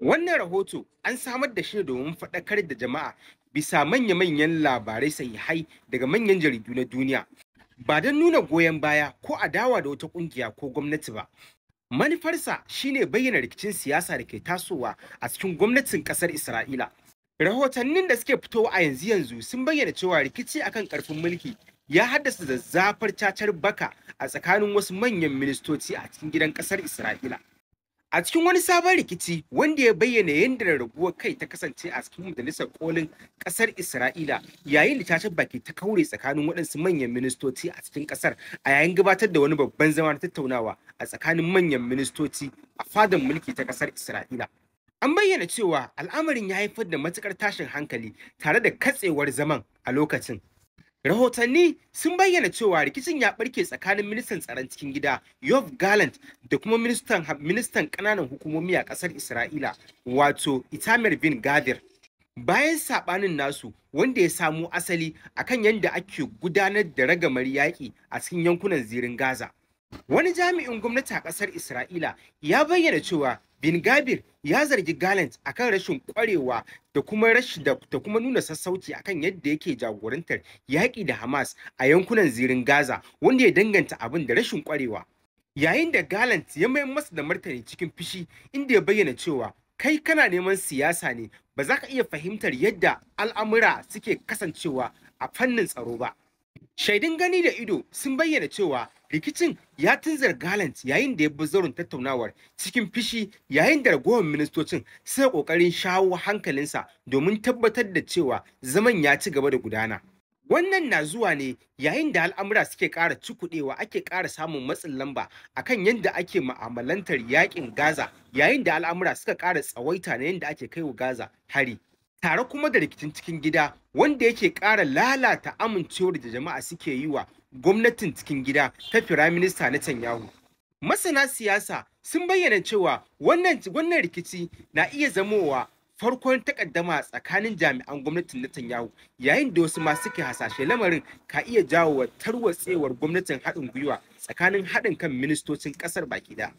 Wannan rahoto an samar da shi ne domin faɗakar da jama'a bisa manya-manyan labarai sahihai daga manyan jaridu na duniya, ba don nuna goyon baya ko adawa da wata ƙungiya ko gwamnati ba. Manufarsa shine bayyana rikicin siyasa da ke tasowa a cikin gwamnatin ƙasar Isra'ila. Rahotannin da suke fitowa a yanzu sun bayyana cewa rikici akan ƙarfin mulki ya haddasa zazzafar cacar baka a tsakanin wasu manyan ministoci a cikin gidan ƙasar Isra'ila. A cikin wani sabon rikici wanda ya bayyana yadda rarrabuwar kai ta kasance a cikin majalisar kolin ƙasar Isra'ila yayin da cacar baki ta kaure tsakanin waɗansu manyan ministoci a cikin ƙasar a yayin gabatar da wani babban zama na tattaunawa a tsakanin manyan ministoci a fadar mulki ta ƙasar Isra'ila. An bayyana cewa al'amarin ya haifar da matuƙar tashin hankali tare da katsewar zaman a lokacin. Rahotanni sun bayyana cewa rikicin ya barke tsakanin ministan tsaron cikin gida Yoav Gallant da kuma ministan ƙananan hukumomi a ƙasar Isra'ila, wato Itamar Ben Gvir. Bayan saɓanin nasu wanda ya samo asali akan yadda ake gudanar da ragamar yaƙi a cikin yankunan zirin Gaza. Wani jami'in gwamnati a ƙasar Isra'ila ya bayyana cewa Ben Gvir ya zargi Gallant akan rashin ƙwarewa da kuma nuna sassauci akan yadda yake jagorantar yaƙi da Hamas a yankunan zirin Gaza, wanda ya danganta abin da rashin ƙwarewa. Yayin da Gallant ya mayar masa da martani cikin fushi, inda ya bayyana cewa, "Kai kana neman siyasa ne, ba za ka iya fahimtar yadda al'amura suke kasancewa a fannin tsaro ba." Shaidun gani da ido sun bayyana cewa rikicin ya tunzura Gallant yayin da ya bi zauren tattaunawar cikin fushi, yayin da ragowar ministocin suka kokarin shawo hankalinsa domin tabbatar da cewa zaman ya ci gaba da gudana. Wannan na zuwa ne yayin da al'amura suke ƙara cukuɗewa, ake ƙara samun matsin lamba akan yadda ake mu'amalantar yakin Gaza, yayin da al'amura suka ƙara tsawaita na yadda ake kaiwa Gaza hari, tare kuma da rikicin cikin gida wanda yake ƙara lalata amincewar da jama'a suke yi wa gwamnatin cikin gida ta Firaminista Netanyahu. Masana siyasa sun bayyana cewa wannan rikici na iya zamowa farkon takaddama tsakanin jami'an gwamnatin Netanyahu, yayin da wasu ma suke hasashe lamarin ka iya jawo wa tarwatsewar gwamnatin haɗin gwiwa tsakanin haɗin kan ministocin ƙasar baki ɗaya.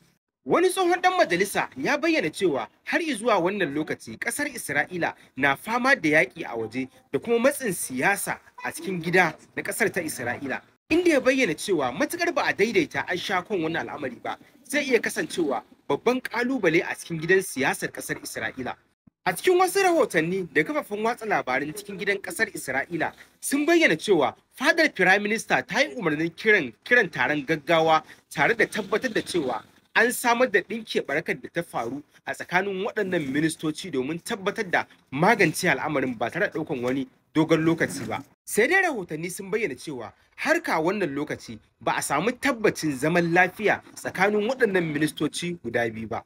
Wani tsohon ɗan majalisa ya bayyana cewa har zuwa wannan lokaci ƙasar Isra'ila na fama da yaƙi a waje da kuma matsin siyasa a cikin gida na ƙasar ta Isra'ila, inda ya bayyana cewa matuƙar ba a daidaita an sha kan wannan al'amari ba, zai iya kasancewa babban ƙalubale a cikin gidan siyasar ƙasar Isra'ila. A cikin wasu rahotanni da kafafen watsa labaran cikin gidan ƙasar Isra'ila sun bayyana cewa fadar firaminista ta yi umarnin kiran taron gaggawa tare da tabbatar da cewa an samar da ɗinke barakar da ta faru a tsakanin waɗannan ministoci domin tabbatar da magance al'amarin ba tare da ɗaukan wani dogon lokaci ba. Sai dai rahotanni sun bayyana cewa har ka wannan lokaci ba a samu tabbacin zaman lafiya tsakanin waɗannan ministoci guda biyu ba.